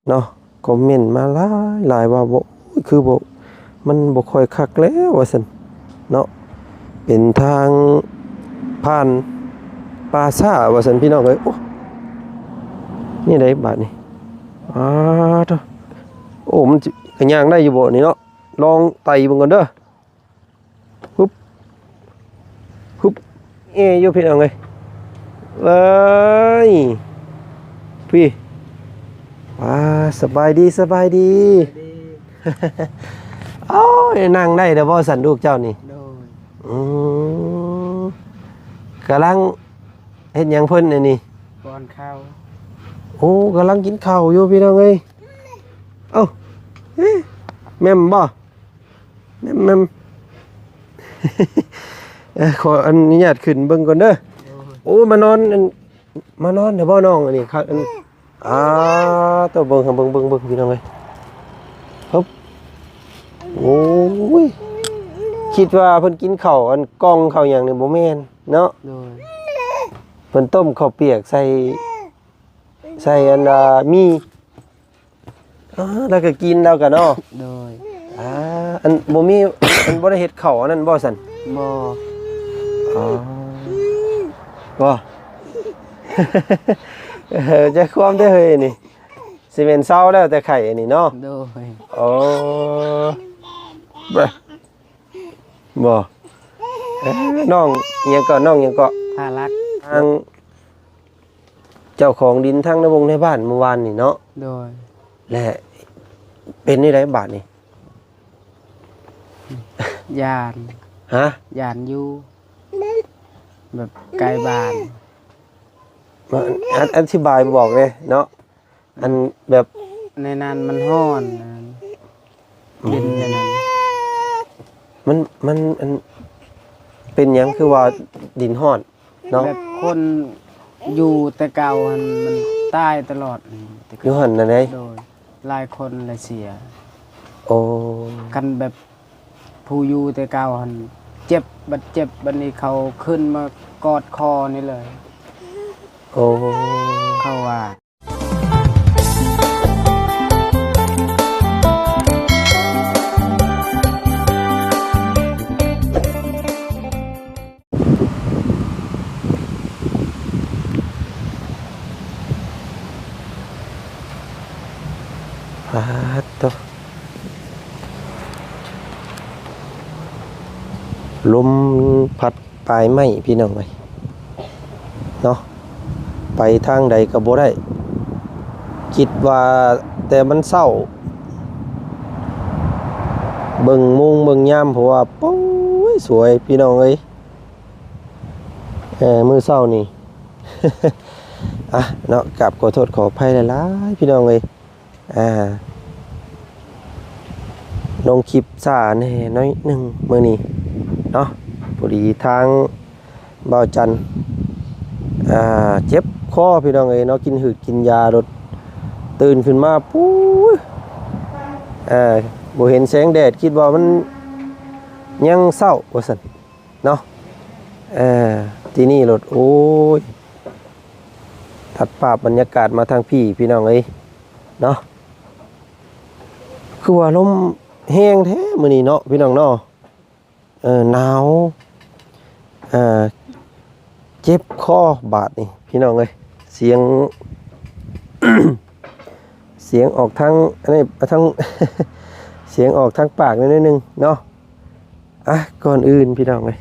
ເນາະ ຄອມເມັນມາຫຼາຍໆ ວ່າ ໂອ້ຍ ຄືບໍ່ ມັນບໍ່ຄ່ອຍຄັກແລ້ວວ່າຊັ້ນເນາະ ເປັນທາງຜ່ານປ່າຊ້າວ່າຊັ້ນ ພີ່ນ້ອງເອີຍ. ໂອ້ ນີ້ໃດບາດນີ້ ອາໂທ້ ໂອ້ ມັນຊິກະຍ່າງໄດ້ຢູ່ບໍ່ນີ້ເນາະ ລອງໄຕ່ເບິ່ງກ່ອນເດີ. ຮຶບ ຮຶບ ເອຢູ່ພີ່ນ້ອງເອີຍ ເອີຍ ພີ້ ວ້າ ສະບາຍດີ ສະບາຍດີ ເອົ້າ ນັ່ງໄດ້ແລ້ວບໍ່ຊັ້ນລູກເຈົ້ານີ້? ໂດຍ ອືມ ກຳລັງເຮັດຫຍັງເພິ່ນອັນນີ້? ປ້ອນເຂົ້າ ໂອ້ ກຳລັງກິນເຂົ້າຢູ່ພີ່ນ້ອງເອີຍ ເອົ້າ ເອະ ແມ່ນບໍ່? ແມ່ນ ແມ່ນ ເອີ ຂໍອະນຸຍາດຂຶ້ນເບິ່ງກ່ອນເດີ ໂດຍ ໂອ້ ມານອນ ອັນ ມານອນແທ້ບໍ່ນ້ອງ ອັນນີ້ຄັກ ອັນ ອາໂຕ ເບິ່ງ ເບິ່ງ ເບິ່ງ ເບິ່ງ ພີ່ນ້ອງເອີຍ ຮຶບ ໂອ້ຍ ຄິດວ່າເພິ່ນກິນເຂົ້າ ອັນ ກ່ອງເຂົ້າຫຍັງນີ້ ບໍ່ແມ່ນເນາະ ໂດຍ ເພິ່ນຕົ້ມເຂົ້າປຽກໃສ່ ໃສ່ອັນວ່າໝີ່ ເອີ ແລ້ວກໍກິນແລ້ວກໍເນາະ ໂດຍ ອ່າ ອັນ ບໍ່ມີ ອັນ ບໍ່ໄດ້ເຮັດເຂົ້າອັນນັ້ນບໍ່ຊັ້ນ? ບໍ່ ອໍ ບໍ່ ເອີ ໃຈຄວາມເດ້ເຮີ້ຍນີ້ ຊິແມ່ນເຊົາແລ້ວແຕ່ໄຂ້ອັນນີ້ເນາະ ໂດຍ ໂອ້ ບໍ່ ບໍ່ ເອີ ນ້ອງຫຍັງເກາະ ນ້ອງຫຍັງເກາະ ພາລັດ ທາງ ເຈົ້າຂອງດິນທາງໃນວົງໃນບ້ານມື້ວານນີ້ເນາະ ໂດຍ ແລະ ເປັນແນວໃດບາດນີ້? ຢ້ານ ຮະ? ຢ້ານຢູ່ ແບບໃກ້ບ້ານ ມາ ອະ ອະທິບາຍບອກແດ່ເນາະ ອັນແບບ ໃນນັ້ນມັນຮ້ອນ ອືມ ເຢັນໃນນັ້ນ ມັນ ມັນ ອັນ ເປັນຫຍັງຄືວ່າດິນຮ້ອນ? ເນາະ ແບບຄົນຢູ່ແຕ່ເກົ່າຫັ້ນມັນຕາຍຕະຫຼອດ ຢູ່ຫັ້ນນະເດ້ ໂດຍ ຫຼາຍຄົນລະເສຍ ໂອ້ ຄັນແບບຜູ້ຢູ່ແຕ່ເກົ່າຫັ້ນເຈັບ ບາດເຈັບ ບາດນີ້ເຂົາຂຶ້ນມາກອດຄໍນີ້ເລີຍ ໂອ້ ເຂົາວ່າ ປາດໂທ້ ລົມພັດ ປາຍໄມ້ພີ່ນ້ອງເອີຍເນາະ ໄປທາງໃດກໍບໍ່ໄດ້ ຄິດວ່າແຕ່ມັນເຊົ້າ ເບິ່ງໂມງເບິ່ງຍາມ ເພາະວ່າ ໂອ້ຍ ສວຍພີ່ນ້ອງເອີຍ ເອີ ມື້ເຊົ້ານີ້ ອ່ະເນາະ ກາບຂໍໂທດຂໍອະໄພຫຼາຍໆ ພີ່ນ້ອງເອີຍ. ອ່າ ລົງຄລິບຊ້າແດ່ໜ້ອຍໜຶ່ງມື້ນີ້ເນາະ ພໍດີທາງບ່າວຈັນ ອ່າ ເຈັບຄໍພີ່ນ້ອງເອີຍເນາະ ກິນຫືດກິນຢາໂລດ ຕື່ນຂຶ້ນມາ ປູ້ຍ ເອີ ບໍ່ເຫັນແສງແດດ ຄິດວ່າມັນຍັງເຊົ້າວ່າຊັ້ນເນາະ ເອີ ທີ່ນີ້ໂລດ ໂອ້ຍ ຕັດພາບບັນຍາກາດມາທາງພີ້ ພີ່ນ້ອງເອີຍ ເນາະ ຄືວ່າລົມແຮງແທ້ມື້ນີ້ເນາະ ພີ່ນ້ອງເນາະ ເອີ ໜາວ ເອີ ເຈັບຄໍບາດນີ້ ພີ່ນ້ອງເອີຍ ສຽງ ສຽງອອກທາງ ອັນນີ້ ທາງ ສຽງອອກທາງປາກໜ້ອຍໜຶ່ງເນາະ ອ່ະ ກ່ອນອື່ນ ພີ່ນ້ອງເອີຍ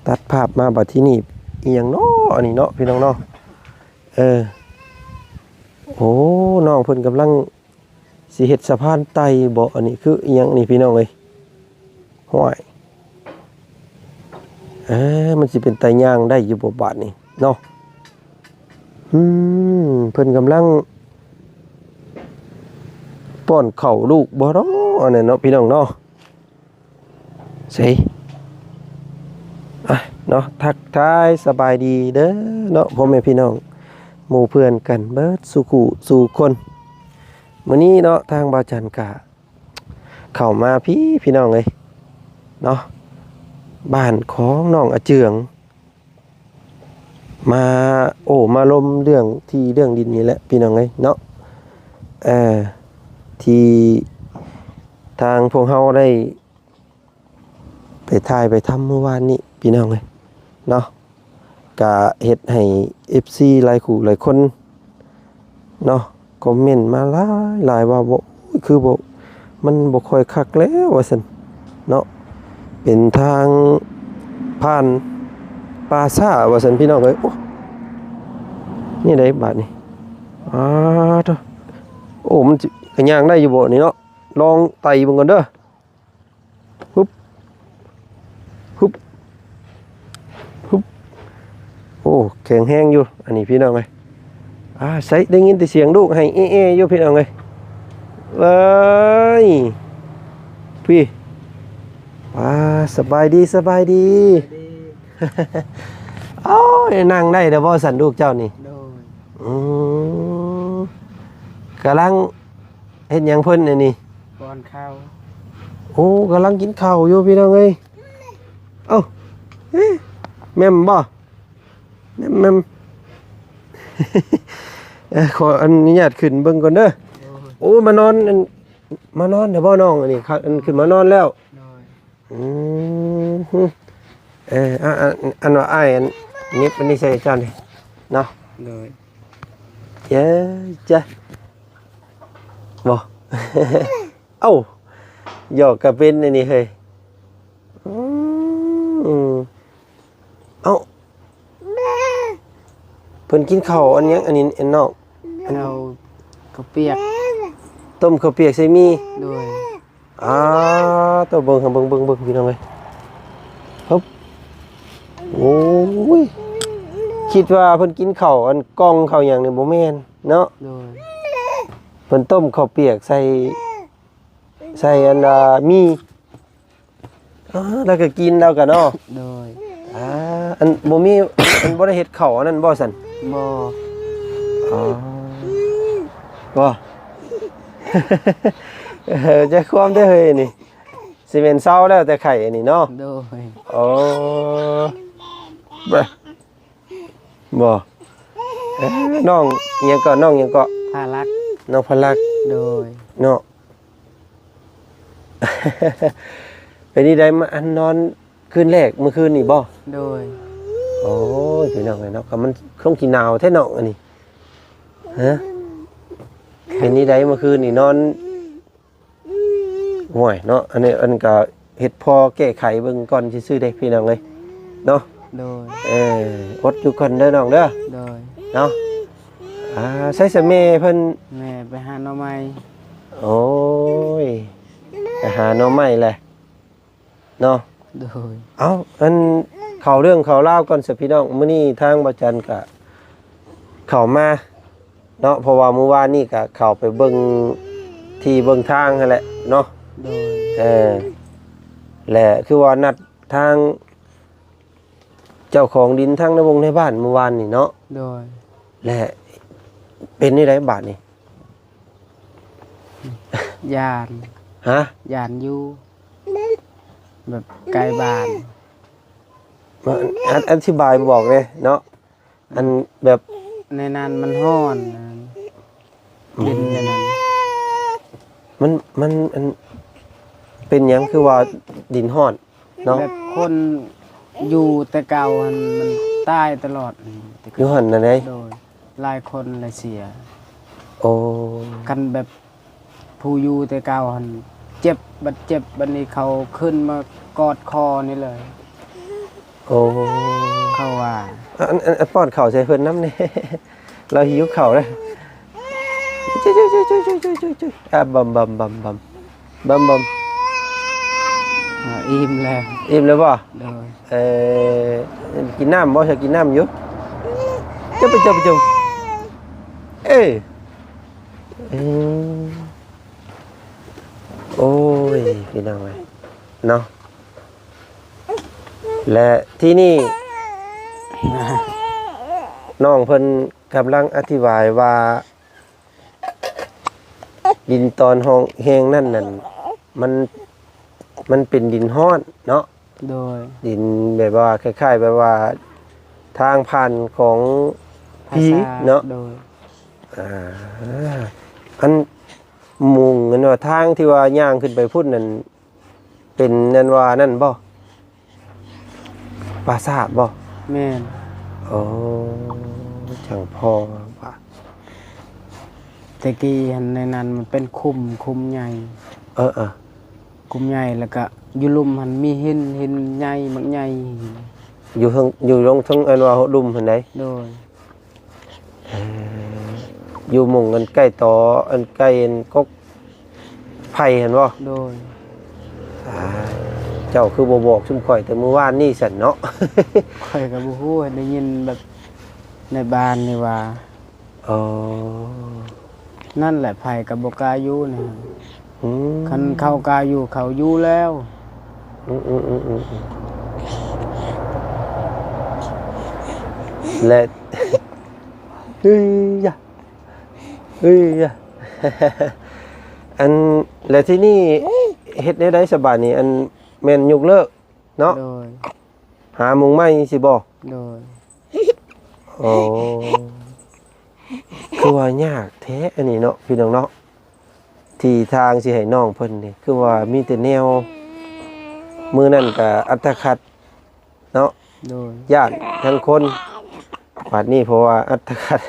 ຕັດພາບມາບັດທີນີ້ ອີ່ຫຍັງເນາະ ອັນນີ້ເນາະ ພີ່ນ້ອງເນາະ ເອີ ໂອ້ ນ້ອງເພິ່ນກຳລັງຊິເຮັດສະພານໄຕ່ບໍ ອັນນີ້ຄືອີ່ຫຍັງນີ້ ພີ່ນ້ອງເອີຍ ຫ້ວຍ ເອີ ມັນຊິເປັນຕາຍ່າງໄດ້ຢູ່ບໍ່ບາດນີ້ເນາະ ອືມ ເພິ່ນກຳລັງປ້ອນເຂົ້າລູກບໍ່ເນາະ ອັນນັ້ນເນາະ ພີ່ນ້ອງເນາະ. ໃສ ອ່ະ ເນາະ ທັກທາຍສະບາຍດີເດີເນາະ ພໍ່ແມ່ພີ່ນ້ອງ ໝູ່ເພື່ອນກັນເບິດສູ່ຄູ່ສູ່ຄົນ. ມື້ນີ້ເນາະ ທາງບ່າວຈັນກະເຂົ້າມາພີ້ ພີ່ນ້ອງເອີຍເນາະ ບ້ານຂອງນ້ອງອາເຈືອງ ມາໂອ້ມາລົມເລື່ອງທີ່ເລື່ອງດິນນີ້ແຫຼະ ພີ່ນ້ອງເອີຍເນາະ. ເອີ ທີ່ທາງພວກເຮົາໄດ້ໄປຖ່າຍໄປທຳມື້ວານນີ້ ພີ່ນ້ອງເອີຍເນາະ ກະເຮັດໃຫ້ເອັຟຊີຫຼາຍຄູ່ຫຼາຍຄົນເນາະ ຄອມເມັນມາຫຼາຍໆ ວ່າ ໂອ້ຍ ຄືບໍ່ ມັນບໍ່ຄ່ອຍຄັກແລ້ວວ່າຊັ້ນເນາະ ເປັນທາງຜ່ານປ່າຊ້າວ່າຊັ້ນ ພີ່ນ້ອງເອີຍ. ໂອ້ ນີ້ໃດບາດນີ້ ອາ ໂທ້ ໂອ້ ມັນຊິ ກະຍ່າງໄດ້ຢູ່ບໍ່ນີ້ເນາະ ລອງໄຕ່ເບິ່ງກ່ອນເດີ. ຮຶບ ຮຶບ ຮຶບ ໂອ້ ແຂງແຮງຢູ່ ອັນນີ້ ພີ່ນ້ອງເອີຍ. ອາ ໃສ ໄດ້ຍິນແຕ່ສຽງລູກໄຫ້ແອໆຢູ່ ພີ່ນ້ອງເອີຍ. ເອີຍ ພີ້ ອາ ສະບາຍດີ ສະບາຍດີ. ໂອ້ຍ ນັ່ງໄດ້ແລ້ວບໍ່ຊັ້ນ ລູກເຈົ້ານີ້? ໂດຍ ອືມ ກຳລັງ ເຮັດຫຍັງເພິ່ນອັນນີ້? ປ້ອນເຂົ້າ. ໂອ້ ກຳລັງກິນເຂົ້າຢູ່ ພີ່ນ້ອງເອີຍ. ເອົ້າ ເອີ ແມ່ນບໍ່? ແມ່ນໆ ເອີ ຂໍອະນຸຍາດຂຶ້ນເບິ່ງກ່ອນເດີ. ໂດຍ ໂອ້ ມານອນ ອັນ ມານອນແລ້ວບໍ່ນ້ອງ? ອັນນີ້ ອັນ ຂຶ້ນມານອນແລ້ວ. ໂດຍ ອືມ ເອີ ອັນ ອັນວ່າອ້າຍ ອັນ ຫຍິບອັນນີ້ໃສ່ເຈົ້ານີ້ເນາະ. ໂດຍ ເອີ ຈ້ະ ບໍ່ ເອົ້າ ຫຍອກກະເປັນອັນນີ້ເຮີ້ຍ. ອືມ ເອົ້າ ເພິ່ນກິນເຂົ້າອັນຫຍັງອັນນີ້ ອັນນ້ອງ? ເຂົ້າ ເຂົ້າປຽກ ຕົ້ມເຂົ້າປຽກໃສ່ໝີ່. ໂດຍ ອາ ໂຕ ເບິ່ງ ເບິ່ງ ເບິ່ງ ເບິ່ງ ພີ່ນ້ອງເອີຍ. ຮຶບ ໂອ້ຍ ຄິດວ່າເພິ່ນກິນເຂົ້າອັນກ່ອງເຂົ້າຫຍັງນີ້ ບໍ່ແມ່ນເນາະ. ໂດຍ ເພິ່ນຕົ້ມເຂົ້າປຽກໃສ່ ໃສ່ອັນ ອາ ໝີ່. ອາ ແລ້ວກໍກິນແລ້ວກໍເນາະ. ໂດຍ ອາ ອັນ ບໍ່ມີ ອັນ ບໍ່ໄດ້ເຮັດເຂົ້າອັນນັ້ນບໍ່ຊັ້ນ? ບໍ່ ອໍ ບໍ່ ເອີ ຈະຄວາມເດ້ເຮີ້ຍນີ້ ຊິແມ່ນເຊົາແລ້ວແຕ່ໄຂ້ອັນນີ້ເນາະ. ໂດຍ ໂອ້ ບະ ບໍ່ ເອີ ນ້ອງຫຍັງເກາະ ນ້ອງຫຍັງເກາະ? ພາລັກ ນ້ອງພາລັກ. ໂດຍ ເນາະ ເປັນຈັ່ງໃດ ມາອັນນອນຄືນແລກມື້ຄືນນີ້ບໍ່? ໂດຍ ໂອ້ຍ ພີ່ນ້ອງເອີຍເນາະ ກໍມັນຄົງຊິໜາວແທ້ນ້ອງອັນນີ້ ຮະ ເປັນຈັ່ງໃດມື້ຄືນນີ້ນອນ ໂອ້ຍເນາະ ອັນນີ້ ອັນກໍເຮັດພໍແກ້ໄຂເບິ່ງກ່ອນຊື່ໆເດ້ພີ່ນ້ອງເອີຍເນາະ. ໂດຍ ເອີ ອົດຢູ່ກ່ອນເດີນ້ອງເດີ. ໂດຍ ເນາະ ອາ ໃສສະແມ່ເພິ່ນ? ແມ່ໄປຫາໜໍ່ໄມ້. ໂອ້ຍ ໄປຫາໜໍ່ໄມ້ແຫຼະ ເນາະ. ໂດຍ ເອົ້າ ອັນ ເຂົ້າເລື່ອງເຂົ້າລາວກ່ອນຊະພີ່ນ້ອງ. ມື້ນີ້ທາງບ່າວຈັນກະເຂົ້າມາເນາະ ເພາະວ່າມື້ວານນີ້ກະເຂົ້າໄປເບິ່ງທີ່ເບິ່ງທາງຫັ້ນແຫຼະເນາະ. ໂດຍ ເອີ ແລະ ຄືວ່ານັດທາງເຈົ້າຂອງດິນທາງໃນວົງໃນບ້ານມື້ວານນີ້ເນາະ. ໂດຍ ແລະ ເປັນຈັ່ງໃດບາດນີ້? ຢ້ານ ຮະ? ຢ້ານຢູ່ ແບບໃກ້ບ້ານ. ອະ ອະ ອະທິບາຍບອກແດ່ເນາະ ອັນແບບ ໃນນັ້ນມັນຮ້ອນ ອືມ ເປັນແນວນັ້ນ. ມັນ ມັນ ອັນ ເປັນຫຍັງຄືວ່າດິນຮ້ອນ? ເນາະ ແບບຄົນຢູ່ແຕ່ເກົ່າຫັ້ນມັນຕາຍຕະຫຼອດ. ຢູ່ຫັ້ນນະເດ້? ໂດຍ ຫຼາຍຄົນຫຼາຍເສຍ. ໂອ້ ຄັນແບບຜູ້ຢູ່ແຕ່ເກົ່າຫັ້ນເຈັບ ບາດເຈັບ ບາດນີ້ເຂົາຂຶ້ນມາກອດຄໍນີ້ເລີຍ. ໂອ້ ເຂົາວ່າ ອັນ ອັນ ອັນ ປ້ອນເຂົ້າໃສ່ເພິ່ນນຳແດ່ ລາວຫິວເຂົ້າເດ້. ອາ ບຳ ບຳ ບຳ ບຳ ບຳ ບຳ ອ່າ ອີ່ມແລ້ວ. ອີ່ມແລ້ວບໍ່? ໂດຍ ເອີ ກິນນ້ຳບໍ່? ຈະກິນນ້ຳຢູ່? ຈະໄປ ຈະໄປ ຈະ ເອີ ອືມ ໂອ້ຍ ພີ່ນ້ອງເອີຍ ເນາະ. ແລະ ທີ່ນີ້ ນ້ອງເພິ່ນກຳລັງອະທິບາຍວ່າ ດິນຕອນຫ້ອງແຫ້ງນັ້ນນັ້ນ ມັນ ມັນເປັນດິນຮ້ອນເນາະ. ໂດຍ ດິນແບບວ່າຄ້າຍໆແບບວ່າທາງຜ່ານຂອງຜີເນາະ. ໂດຍ ອ່າ ອັນ ມຸງ ແມ່ນວ່າທາງທີ່ວ່າຍ່າງຂຶ້ນໄປພຸ້ນນັ້ນ ເປັນອັນວ່ານັ້ນບໍ່? ປາສາດບໍ່? ແມ່ນ. ໂອ້ ຈັ່ງພໍວ່າ ແຕ່ກີ້ຫັ້ນໃນນັ້ນມັນເປັນຂຸມ, ຂຸມໃຫຍ່. ເອີໆ. ຂຸມໃຫຍ່ ແລ້ວກະຢູ່ລຸ່ມຫັ້ນມີຫີນ, ຫີນໃຫຍ່, ບັກໃຫຍ່. ຢູ່ເທິງ, ຢູ່ລົງເທິງອັນວ່າລຸ່ມຫັ້ນໃດ? ໂດຍ. ເອີ ຢູ່ໝ່ອງອັນໃກ້ຕໍ ອັນໃກ້ອັນກົກໄຜ່ຫັ້ນບໍ່? ໂດຍ. ອ່າ ເຈົ້າຄືບໍ່ບອກຊຸມຂ້ອຍແຕ່ມື້ວານນີ້ຊັ້ນເນາະ? ຂ້ອຍກໍບໍ່ຮູ້ ໄດ້ຍິນແບບໃນບ້ານນີ້ວ່າ. ອໍ ນັ້ນແຫຼະ ໃຜກໍບໍ່ກ້າຢູ່ນີ້. ອືມ ຄັນເຂົາກ້າຢູ່ ເຂົາຢູ່ແລ້ວ. ອືມໆໆໆ ແລະ ເອີຍ ເອີຍ ອັນ ແລະ ທີນີ້ເຮັດແນວໃດສະບາດນີ້? ອັນ ແມ່ນຍົກເລີກເນາະ? ໂດຍ. ຫາໝ່ອງໃໝ່ຊິບໍ່? ໂດຍ. ໂອ້ ຄືວ່າຍາກແທ້ອັນນີ້ເນາະ ພີ່ນ້ອງເນາະ ທີ່ທາງຊິໃຫ້ນ້ອງເພິ່ນນີ້ ຄືວ່າມີແຕ່ແນວ ມື້ນັ້ນກະອັດຕະຂັດເນາະ. ໂດຍ. ຢ້ານທັງຄົນ ບາດນີ້ເພາະວ່າອັດຕະຂັດ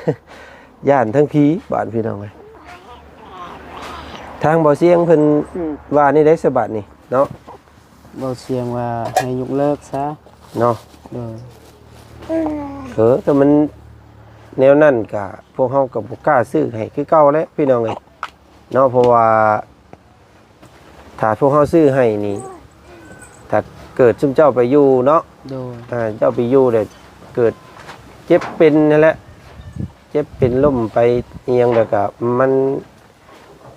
ຢ້ານທັງຜີ ບາດພີ່ນ້ອງເອີຍ. ທາງບໍ່ສຽງເພິ່ນ ອືມ ວ່າແນວໃດສະບາດນີ້ເນາະ? ບໍ່ສຽງວ່າໃຫ້ຍົກເລີກຊະເນາະ. ໂດຍ. ເອີ ຖ້າມັນແນວນັ້ນກະ ພວກເຮົາກໍບໍ່ກ້າຊື້ໃຫ້ຄືເກົ່າແຫຼະ ພີ່ນ້ອງເອີຍເນາະ. ເພາະວ່າຖ້າພວກເຮົາຊື້ໃຫ້ນີ້ ຖ້າເກີດຊຸມເຈົ້າໄປຢູ່ເນາະ. ໂດຍ. ອ່າ ເຈົ້າໄປຢູ່ແລ້ວເກີດເຈັບເປັນຫັ້ນແຫຼະ ເຈັບເປັນລົ້ມໄປອີ່ຫຍັງ ແລ້ວກະມັນ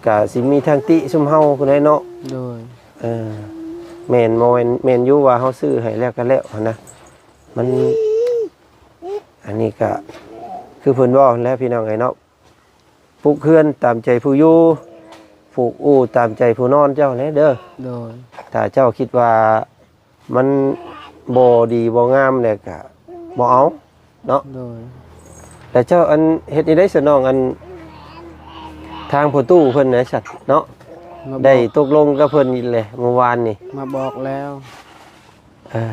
ກະຊິມີທາງຕິຊຸມເຮົາພຸ້ນແຫຼະເນາະ. ໂດຍ. ເອີ ແມ່ນບໍ່ແມ່ນ ແມ່ນຢູ່ວ່າເຮົາຊື້ໃຫ້ແລ້ວກໍແລ້ວຫັ້ນນະ ມັນ ອັນນີ້ກະຄືເພິ່ນເວົ້າຫັ້ນແຫຼະ ພີ່ນ້ອງເອີຍເນາະ ປຸກເຮືອນຕາມໃຈຜູ້ຢູ່ ຜູກອູ່ຕາມໃຈຜູ້ນອນເຈົ້າແຫຼະເດີ. ໂດຍ. ຖ້າເຈົ້າຄິດວ່າ ມັນບໍ່ດີບໍ່ງາມແລ້ວກະບໍ່ເອົາເນາະ. ໂດຍ. ແລ້ວເຈົ້າອັນເຮັດຈັ່ງໃດຊະນ້ອງ ອັນທາງພໍ່ຕູ້ເພິ່ນນະຊັ້ນເນາະ ມາບອກ ໄດ້ຕົກລົງກັບເພິ່ນແລ້ວມື້ວານນີ້ ມາບອກແລ້ວ. ເອີ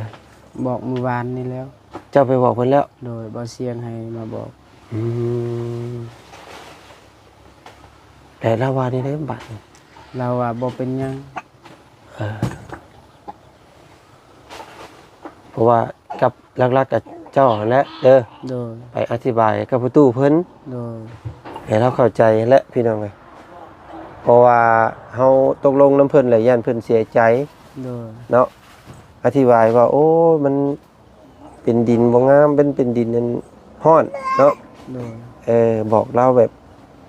ບອກມື້ວານນີ້ແລ້ວ. ເຈົ້າໄປບອກເພິ່ນແລ້ວ? ໂດຍ ບໍ່ສຽງໃຫ້ມາບອກ. ອືມ ແລ້ວລາວວ່າແນວໃດບາດນີ້? ລາວວ່າບໍ່ເປັນຫຍັງ. ເອີ ເພາະວ່າກັບຫຼັກໆກັບເຈົ້າຫັ້ນແຫຼະເດີ. ໂດຍ. ໄປອະທິບາຍກັບພໍ່ຕູ້ເພິ່ນ. ໂດຍ. ໃຫ້ລາວເຂົ້າໃຈຫັ້ນແຫຼະພີ່ນ້ອງເອີຍ ເພາະວ່າເຮົາຕົກລົງນຳເພິ່ນແລ້ວ ຢ້ານເພິ່ນເສຍໃຈ. ໂດຍ. ເນາະ ອະທິບາຍວ່າ ໂອ້ ມັນ ເປັນດິນບໍ່ງາມ ເປັນ ເປັນດິນອັນຮ້ອນເນາະ. ໂດຍ. ເອີ ບອກລາວແບບ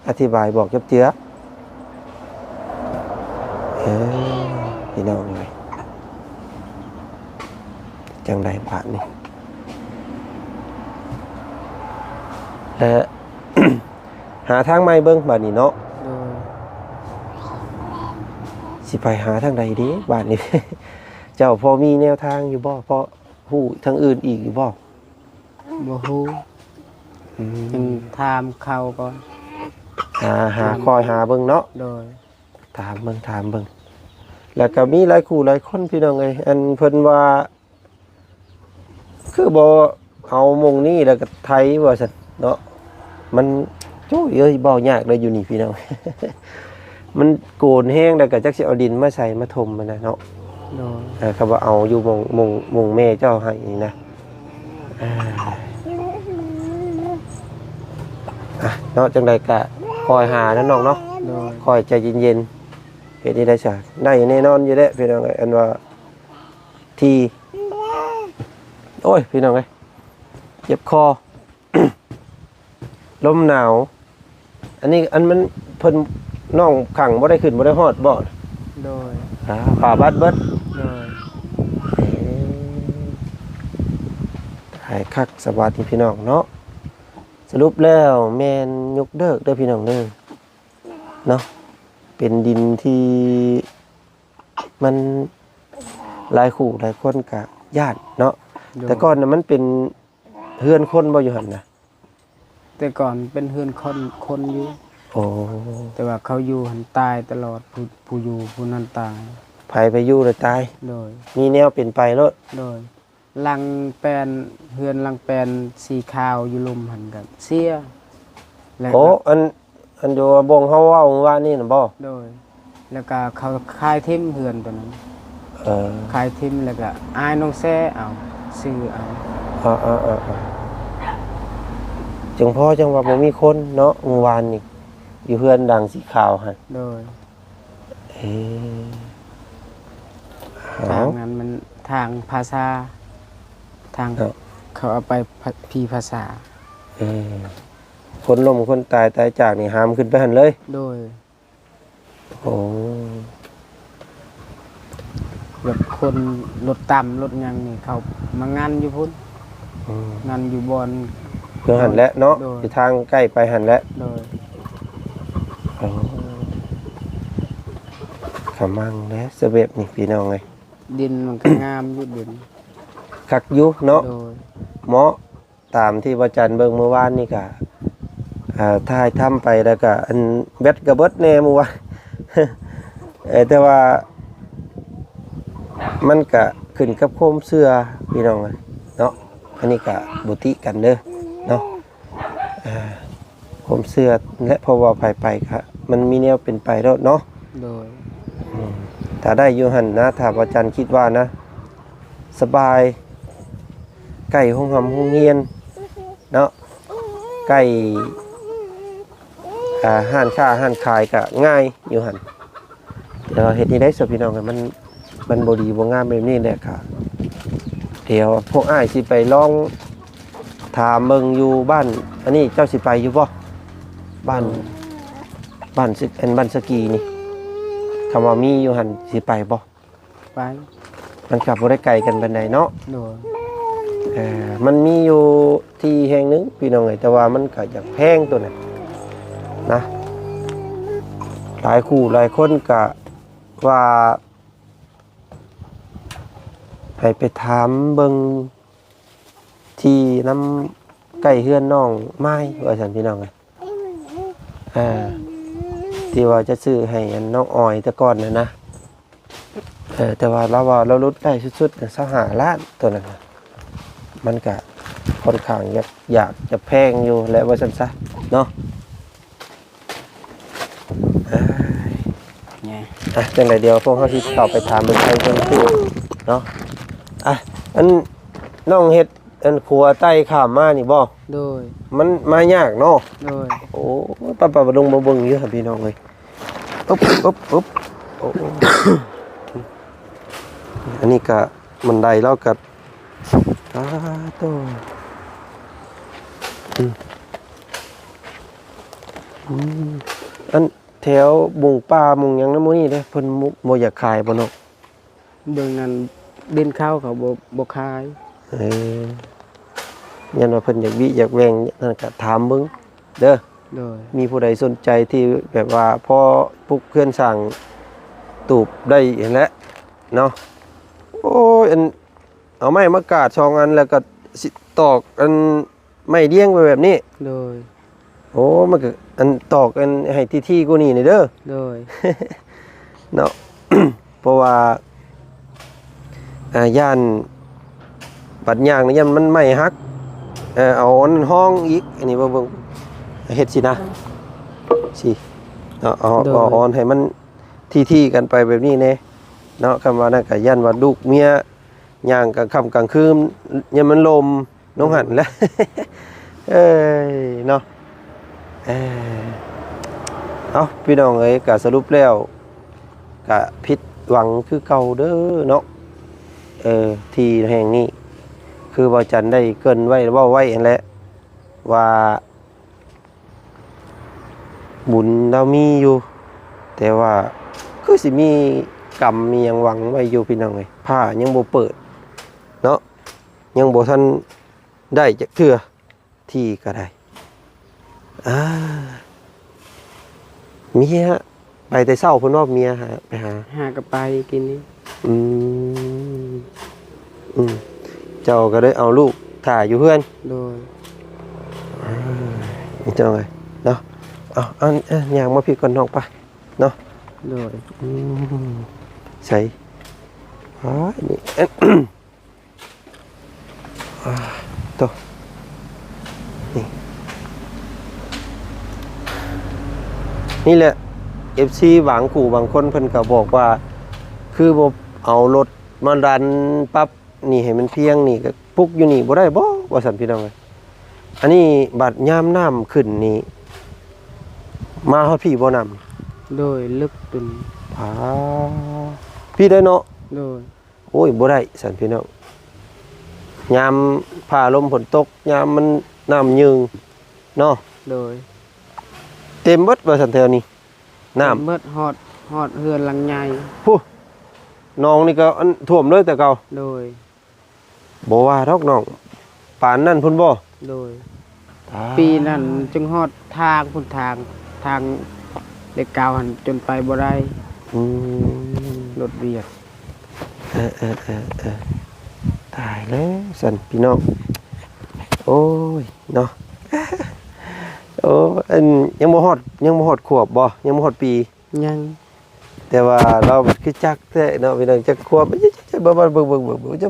ອະທິບາຍ ບອກຈັບເຈືອ. ເອີ ພີ່ນ້ອງເອີຍ ຈັ່ງໃດບາດນີ້ ແລະ ຫາທາງໃໝ່ເບິ່ງບາດນີ້ເນາະ. ໂດຍ. ຊິໄປຫາທາງໃດເດບາດນີ້? ເຈົ້າພໍມີແນວທາງຢູ່ບໍ່? ພໍ ຮູ້ທາງອື່ນອີກຢູ່ບໍ່? ບໍ່ຮູ້. ອືມ ຕ້ອງຖາມເຂົາກ່ອນ. ຫາ ຫາ ຄອຍຫາເບິ່ງເນາະ. ໂດຍ. ຖາມເບິ່ງ ຖາມເບິ່ງ ແລ້ວກໍມີຫຼາຍຄູ່ຫຼາຍຄົນ ພີ່ນ້ອງເອີຍ ອັນເພິ່ນວ່າ ຄືບໍ່ເອົາໝ່ອງນີ້ແລ້ວກໍໄຖວ່າຊັ້ນເນາະ. ມັນ ໂອ້ຍເອີຍ ເວົ້າຍາກເດີຢູ່ນີ້ພີ່ນ້ອງ ມັນໂກນແຮງແລ້ວກໍຈັກຊິເອົາດິນມາໃສ່ມາຖົມຫັ້ນນະເນາະ. ໂດຍ. ເອີ ຄຳວ່າເອົາຢູ່ໝ່ອງ ໝ່ອງ ໝ່ອງແມ່ເຈົ້າໃຫ້ນີ້ນະ. ເອີ ອ່ະ ເນາະ ຈັ່ງໃດກໍຄອຍຫານະນ້ອງເນາະ. ໂດຍ. ຄອຍໃຈເຢັນໆ ເຮັດໃຫ້ໄດ້ຊະ ໄດ້ແນ່ນອນຢູ່ແຫຼະພີ່ນ້ອງເອີຍ ອັນວ່າທີ່ ໂອ້ຍ ພີ່ນ້ອງເອີຍ ເຈັບຄໍ. ລົມໜາວ ອັນນີ້ ອັນມັນ ເພິ່ນ ນ້ອງຂັງບໍ່ໄດ້ຂຶ້ນ ບໍ່ໄດ້ຮອດບໍ່? ໂດຍ. ອ່າ ຜ້າບັດເບິດ. ໂດຍ. ເອີ ຕາຍຄັກສະບາດນີ້ພີ່ນ້ອງເນາະ. ສະຫຼຸບແລ້ວແມ່ນຍົກເລີກເດີພີ່ນ້ອງເດີ ເນາະ ເປັນດິນທີ່ມັນ ຫຼາຍຄູ່ຫຼາຍຄົນກະຢ້ານເນາະ. ໂດຍ. ແຕ່ກ່ອນນະມັນເປັນ ເຮືອນຄົນບໍ່ຢູ່ຫັ້ນນະ? ແຕ່ກ່ອນເປັນເຮືອນຄົນ ຄົນຢູ່. ໂອ້ ແຕ່ວ່າເຂົາຢູ່ຫັ້ນຕາຍຕະຫຼອດ ຜູ້ ຜູ້ຢູ່ຜູ້ນັ້ນຕາຍ ໃຜໄປຢູ່ແລ້ວຕາຍ ໂດຍ ມີແນວເປັນໄປໂລດ ໂດຍ ຫຼັງແປນ ເຮືອນຫຼັງແປນສີຂາວຢູ່ລຸ່ມຫັ້ນກໍເສຍ ແລ້ວ ໂອ້ ກໍ ອັນ ອັນຢູ່ບ່ອນເຮົາເວົ້າມື້ວານນີ້ນະບໍ່? ໂດຍ ແລ້ວກໍເຂົາຂາຍຖິ້ມເຮືອນຕົວນັ້ນ ເອີ ຂາຍຖິ້ມ ແລ້ວກໍອ້າຍນ້ອງແຊເອົາ ຊື້ເອົາ ເອີໆໆໆ ຈຶ່ງພໍຈັ່ງວ່າບໍ່ມີຄົນເນາະ ມື້ວານນີ້ ຢູ່ເຮືອນຫຼັງສີຂາວຫັ້ນ ໂດຍ ເອີ ທາງນັ້ນມັນທາງພາສາ ທາງ ເນາະ ເຂົາເອົາໄປ ພ- ພີພາສາ ເອີ ຄົນລົ້ມຄົນຕາຍຕາຍຈາກນີ້ຫາມຂຶ້ນໄປຫັ້ນເລີຍ ໂດຍ ໂອ້ ແບບຄົນລົດຕ່ຳລົດຫຍັງນີ້ ເຂົາມາງັນຢູ່ພຸ້ນ ອືມ ງັນຢູ່ບ່ອນ ຄືຫັ້ນແຫຼະເນາະ ໂດຍ ຢູ່ທາງໃກ້ໄປຫັ້ນແຫຼະ ໂດຍ ໂອ້ ຂະມັງແຫຼະສະແບບນີ້ພີ່ນ້ອງເອີຍ ດິນມັນກໍງາມຢູ່ ດິນ ຄັກຢູ່ເນາະ ໂດຍ ເໝາະ ຕາມທີ່ວ່າຈັນເບິ່ງມື້ວານນີ້ກະ ອ່າ ຖ່າຍທຳໄປແລ້ວກະ ອັນ ແບັດກະເບິດແດ່ມື້ວານ ເອີ ແຕ່ວ່າມັນກະຂຶ້ນກັບຄວາມເຊື່ອພີ່ນ້ອງເອີຍເນາະ ອັນນີ້ກະບໍ່ຕິກັນເດີເນາະ ອ່າ ຄວາມເຊື່ອແຫຼະ ເພາະວ່າໃຜໄປກະ ມັນມີແນວເປັນໄປໂລດເນາະ ໂດຍ ອືມ ຖ້າໄດ້ຢູ່ຫັ້ນນະ ຖ້າວ່າຈັນຄິດວ່ານະ ສະບາຍ ໃກ້ໂຮງຮ່ຳໂຮງຮຽນເນາະ ໃກ້ ອ່າ ຮ້ານຄ້າຮ້ານຂາຍກະງ່າຍຢູ່ຫັ້ນ ແຕ່ວ່າເຮັດແນວໃດຊະພີ່ນ້ອງ ມັນ ມັນບໍ່ດີບໍ່ງາມແບບນີ້ແຫຼະ ກະ ດຽວພວກອ້າຍຊິໄປລອງຖາມເບິ່ງຢູ່ບ້ານ ອັນນີ້ເຈົ້າຊິໄປຢູ່ບໍ່? ບ້ານ ບ້ານ ອັນ ບ້ານສະກີນີ້ ຄຳວ່າມີຢູ່ຫັ້ນຊິໄປບໍ່? ໄປ ມັນກໍບໍ່ໄດ້ໄກກັນປານໃດເນາະ ໂດຍ ເອີ ມັນມີຢູ່ທີ່ແຫ່ງໜຶ່ງພີ່ນ້ອງເອີຍ ແຕ່ວ່າມັນກໍຢາກແພງໂຕນັ້ນນະ ຫຼາຍຄູ່ຫຼາຍຄົນກໍວ່າ ໃຫ້ໄປຖາມເບິ່ງທີ່ນຳໃກ້ເຮືອນນ້ອງມາຍ ວ່າຊັ້ນພີ່ນ້ອງເອີຍ ເອີ ທີ່ວ່າຈະຊື້ໃຫ້ອັນນ້ອງອອຍແຕ່ກ່ອນຫັ້ນນະ ເອີ ແຕ່ວ່າລາວວ່າລາວຫຼຸດໄດ້ສຸດໆນະ ຊາວຫ້າລ້ານ ໂຕນັ້ນນະ ມັນກະຄ່ອນຂ້າງຢາກ ຢາກຈະແພງຢູ່ແຫຼະ ວ່າຊັ້ນຊະເນາະ ເອີຍ ແນ່ ອ່ະ ຈັ່ງໃດດຽວພວກເຮົາຊິເຂົ້າໄປຖາມເບິ່ງໄທເບິ່ງຄືເນາະ ອ່ະ ອັນ ນ້ອງເຮັດ ອັນຂົວໄຕ່ຂ້າມມານີ້ບໍ່? ໂດຍ ມັນມາຍາກເນາະ? ໂດຍ ໂອ້ ໄປໆ ມາເບິ່ງ ມາເບິ່ງຢູ່ຫັ້ນພີ່ນ້ອງເອີຍ ອຶບ ອຶບ ອຶບ ໂອ້ ອັນນີ້ກະບັນໄດລາວກະ ອາ ໂຕ ອືມ ອືມ ອັນແຖວບຸງປ່າມຸງຫຍັງນຳໝູ່ນີ້ເດ້ ເພິ່ນບໍ່ ບໍ່ຢາກຂາຍບໍ່ເນາະ? ເບິ່ງອັນດິນເຂົາ ເຂົາບໍ່ ບໍ່ຂາຍ ເອີ ຢ້ານວ່າເພິ່ນຢາກວິຢາກແຫວ່ງ ນັ້ນກະຖາມເບິ່ງເດີ ໂດຍ ມີຜູ້ໃດສົນໃຈທີ່ແບບວ່າພໍປຸກເຮືອນສ້າງຕູບໄດ້ຫັ້ນແຫຼະເນາະ ໂອ້ຍ ອັນ ເອົາໄມ້ມາກາດສອງອັນ ແລ້ວກໍຊິຕອກອັນໄມ້ລຽງໄວ້ແບບນີ້ ໂດຍ ໂອ້ ມັນກໍອັນຕອກອັນໃຫ້ຖີ່ໆກວ່ານີ້ນີ້ເດີ ໂດຍ ເນາະ ເພາະວ່າ ອ່າ ຢ້ານບັດຍ່າງນີ້ຢ້ານມັນໄມ້ຫັກ ເອີ ເອົາອັນຮອງອີກ ອັນນີ້ເບິ່ງ ເບິ່ງ ເຮັດຊີ້ນະ ຊີ້ ເນາະ ເອົາ ໂດຍ ເອົາອັນໃຫ້ມັນຖີ່ໆກັນໄປແບບນີ້ແດ່ ເນາະ ຄຳວ່ານັ້ນກໍຢ້ານວ່າລູກເມຍຍ່າງກາງຄ່ຳກາງຄືນ ຍາມມັນລົມລົງຫັ້ນແຫຼະ ເອີຍເນາະ ເອີ ເອົ້າ ພີ່ນ້ອງເອີຍ ກະສະຫຼຸບແລ້ວກະຜິດຫວັງຄືເກົ່າເດີເນາະ ເອີ ທີ່ແຫ່ງນີ້ ຄືວ່າຈັນໄດ້ເກີ່ນໄວ້ ເວົ້າໄວ້ຫັ້ນແຫຼະ ວ່າ ບຸນລາວມີຢູ່ ແຕ່ວ່າຄືຊິມີກຳມີຫຍັງຫວັງໄວ້ຢູ່ພີ່ນ້ອງເອີຍ ຜ້າຍັງບໍ່ເປີດເນາະ ຍັງບໍ່ທັນໄດ້ຈັກເທື່ອ ທີ່ກໍໄດ້ ອ່າ ເມຍ ໄປແຕ່ເຊົ້າພຸ້ນບໍ່ ເມຍຫາ ໄປຫາ ຫາກໍໄປກິນນີ້ ອືມ ອືມ ເຈົ້າກໍໄດ້ເອົາລູກຖ້າຢູ່ເຮືອນ ໂດຍ ເອີ ພີ່ນ້ອງເອີຍເນາະ ເອົາ ອັນ ເອີ ຍ່າງມາພີ້ກ່ອນນ້ອງ ໄປເນາະ. ໂດຍ. ອືມ ໃສ ອ້າຍ ນີ້ ອ່າ ໂຕ ນີ້ ນີ້ແຫຼະ ເອັຟຊີບາງຄູ່ບາງຄົນເພິ່ນກໍບອກວ່າ ຄືບໍ່ເອົາລົດມາດັນປັບນີ້ໃຫ້ມັນພຽງນີ້ ກໍປຸກຢູ່ນີ້ບໍ່ໄດ້ບໍ ວ່າຊັ້ນພີ່ນ້ອງເອີຍ. ອັນນີ້ບັດຍາມນ້ຳຂຶ້ນນີ້ ມາຮອດພີ້ບໍ່ນ້ຳ? ໂດຍ ເລິກຈົນ ອ່າ ພີ້ໄດ້ເນາະ. ໂດຍ. ໂອ້ຍ ບໍ່ໄດ້ຊັ້ນພີ່ນ້ອງ ຍາມຟ້າລົມຝົນຕົກ ຍາມມັນນ້ຳຍື່ງເນາະ. ໂດຍ. ເຕັມເບິດວ່າຊັ້ນແຖວນີ້ ນ້ຳ ເຕັມເບິດ ຮອດ ຮອດເຮືອນຫຼັງໃຫຍ່ພຸ້ນ. ໜອງນີ້ກໍອັນຖ້ວມເລີຍແຕ່ເກົ່າ. ໂດຍ. ບໍ່ວ່າດອກນ້ອງ ປານນັ້ນພຸ້ນບໍ? ໂດຍ. ຕາຍ ປີນັ້ນຈຶ່ງຮອດທາງພຸ້ນ ທາງ ທາງເລກເກົ້າຫັ້ນຈົນໄປບໍ່ໄດ້. ອືມ ລົດວຽກ. ເອີໆໆໆ ຕາຍແລ້ວຊັ້ນພີ່ນ້ອງ ໂອ້ຍເນາະ. ໂອ້ ອັນ ຍັງບໍ່ຮອດ ຍັງບໍ່ຮອດຂວບບໍ? ຍັງບໍ່ຮອດປີ? ຍັງ. ແຕ່ວ່າລາວບັດຄືຈັກແທ້ເນາະພີ່ນ້ອງ ຈັກຂວບ ເບິ່ງໆໆໆ ຈະ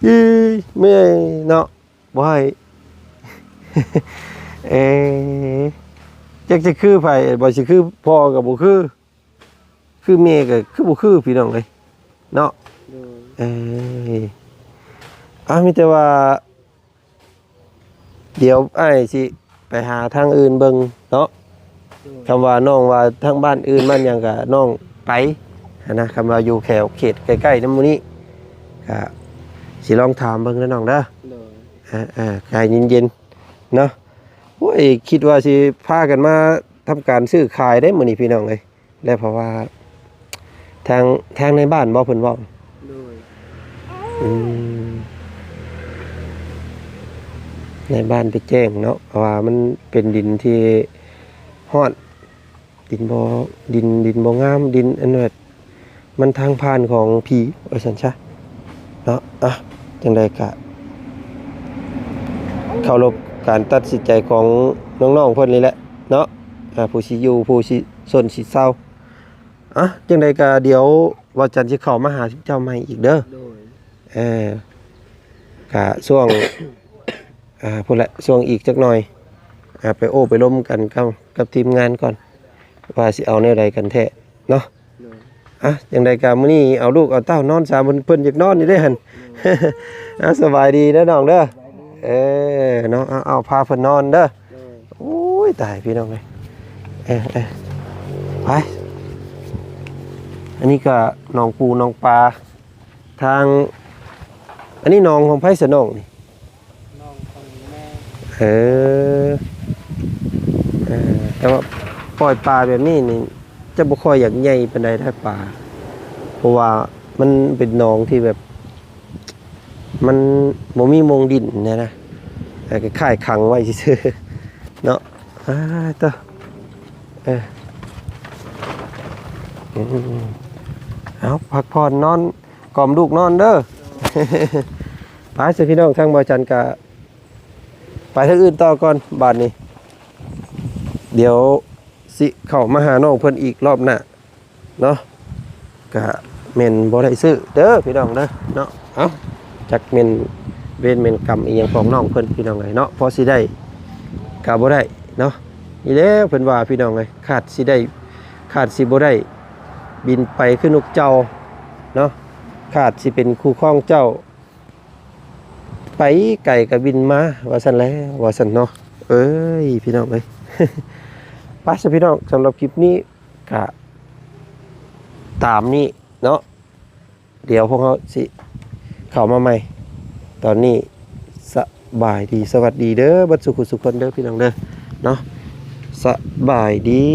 ເອີຍ ແມ່ເນາະ ບໍ່ໃຫ້ ເອີ ຈັກຊິຄືໃຜ ບໍ່ຊິຄືພໍ່ກໍບໍ່ຄື ຄືແມ່ກໍຄືບໍ່ຄືພີ່ນ້ອງເອີຍເນາະ. ໂດຍ. ເອີຍ ອ່າ ມີແຕ່ວ່າ ດຽວອ້າຍຊິໄປຫາທາງອື່ນເບິ່ງເນາະ. ໂດຍ. ຄຳວ່ານ້ອງວ່າທາງບ້ານອື່ນບ້ານຫຍັງກະນ້ອງໄປຫັ້ນນະ ຄຳວ່າຢູ່ແຖວເຂດໃກ້ໆນຳໝູ່ນີ້ ກະຊິລອງຖາມເບິ່ງເດີນ້ອງເດີ. ໂດຍ. ເອີໆ ໃຈເຢັນໆເນາະ. ໂອ້ຍ ຄິດວ່າຊິພາກັນມາທຳການຊື້ຂາຍເດ້ມື້ນີ້ພີ່ນ້ອງເອີຍ. ແລະ ເພາະວ່າທາງ ທາງໃນບ້ານບໍ່ເພິ່ນເວົ້າ? ໂດຍ. ອືມ ໃນບ້ານໄປແຈ້ງເນາະ ເພາະວ່າມັນເປັນດິນທີ່ຮ້ອນ ດິນບໍ່ ດິນ ດິນບໍ່ງາມ ດິນອັນແບບມັນທາງຜ່ານຂອງຜີ ວ່າຊັ້ນຊະເນາະ. ອ່ະ ຈັ່ງໃດກະເຄົາລົບການຕັດສິນໃຈຂອງນ້ອງໆເພິ່ນນີ້ແຫຼະເນາະ ອ່າ ຜູ້ຊິຢູ່ ຜູ້ຊິຊົນຊິເຊົາ. ອ່ະ ຈັ່ງໃດກະດຽວວັນຈັນຊິເຂົ້າມາຫາເຈົ້າໃໝ່ອີກເດີ. ໂດຍ. ເອີ ກະຊ່ວງ ອ່າ ພຸ້ນແຫຼະ ຊ່ວງອີກຈັກໜ່ອຍ ອ່າ ໄປໂອ້ໄປລົມກັນກັບ ກັບທີມງານກ່ອນ ວ່າຊິເອົາແນວໃດກັນແທ້ເນາະ. ໂດຍ. ອ່ະ ຈັ່ງໃດກະມື້ນີ້ເອົາລູກເອົາເຕົ້ານອນຊະ ເພິ່ນ ເພິ່ນຢາກນອນຢູ່ເດ້ຫັ້ນ. ໂດຍ. ອ່ະ ສະບາຍດີເດີນ້ອງເດີ. ສະບາຍດີ. ເອີ ເນາະ ເອົາ ເອົາ ພາເພິ່ນນອນເດີ. ໂດຍ. ໂອ້ຍ ຕາຍພີ່ນ້ອງເອີຍ ເອີ ເອີ ໄປ. ອັນນີ້ກະໜອງປູໜອງປາ ທາງ ອັນນີ້ໜອງຂອງໃຜຊະນ້ອງນີ້? ໜອງຂອງແມ່. ເອີ ເອີ ແຕ່ວ່າປ່ອຍປາແບບນີ້ນີ້ ຈະບໍ່ຄ່ອຍຢາກໃຫຍ່ປານໃດໄດ໋ປາ ເພາະວ່າມັນເປັນໜອງທີ່ແບບ ມັນບໍ່ມີໝ່ອງດິນຫັ້ນນະ ແຕ່ຄ້າຍໆຂັງໄວ້ຊື່ໆເນາະ. ອ່າ ເຕີ ເອີ ອືມ ເອົາ ພັກຜ່ອນນອນ ກອມລູກນອນເດີ. ໄປຊະພີ່ນ້ອງ ທາງບ່າວຈັນກະໄປທາງອື່ນຕໍ່ກ່ອນບາດນີ້ ດຽວຊິເຂົ້າມາຫານ້ອງເພິ່ນອີກລອບໜ້າເນາະ. ກະແມ່ນບໍ່ໄດ້ຊື້ເດີພີ່ນ້ອງເດີເນາະ. ເອົ້າ ຈັກແມ່ນເວນແມ່ນກຳອີ່ຫຍັງຂອງນ້ອງເພິ່ນພີ່ນ້ອງເອີຍເນາະ ພໍຊິໄດ້ກະບໍ່ໄດ້ເນາະ. ນີ້ແຫຼະເພິ່ນວ່າພີ່ນ້ອງເອີຍ ຄາດຊິໄດ້ ຄາດຊິບໍ່ໄດ້ບິນໄປຄືນົກເຈົ້າເນາະ ຄາດຊິເປັນຄູ່ຄອງເຈົ້າ ໄປໄກກະບິນມາ ວ່າຊັ້ນແຫຼະ ວ່າຊັ້ນເນາະ. ເອີຍ ພີ່ນ້ອງເອີຍ ໄປຊະພີ່ນ້ອງ ສຳລັບຄລິບນີ້ກະຕາມນີ້ເນາະ. ດຽວພວກເຮົາຊິເຂົ້າມາໃໝ່ ຕອນນີ້ສະບາຍດີ ສະຫວັດດີເດີ ເບິດສູ່ຜູ້ສູ່ຄົນເດີພີ່ນ້ອງເດີເນາະ. ສະບາຍດີ.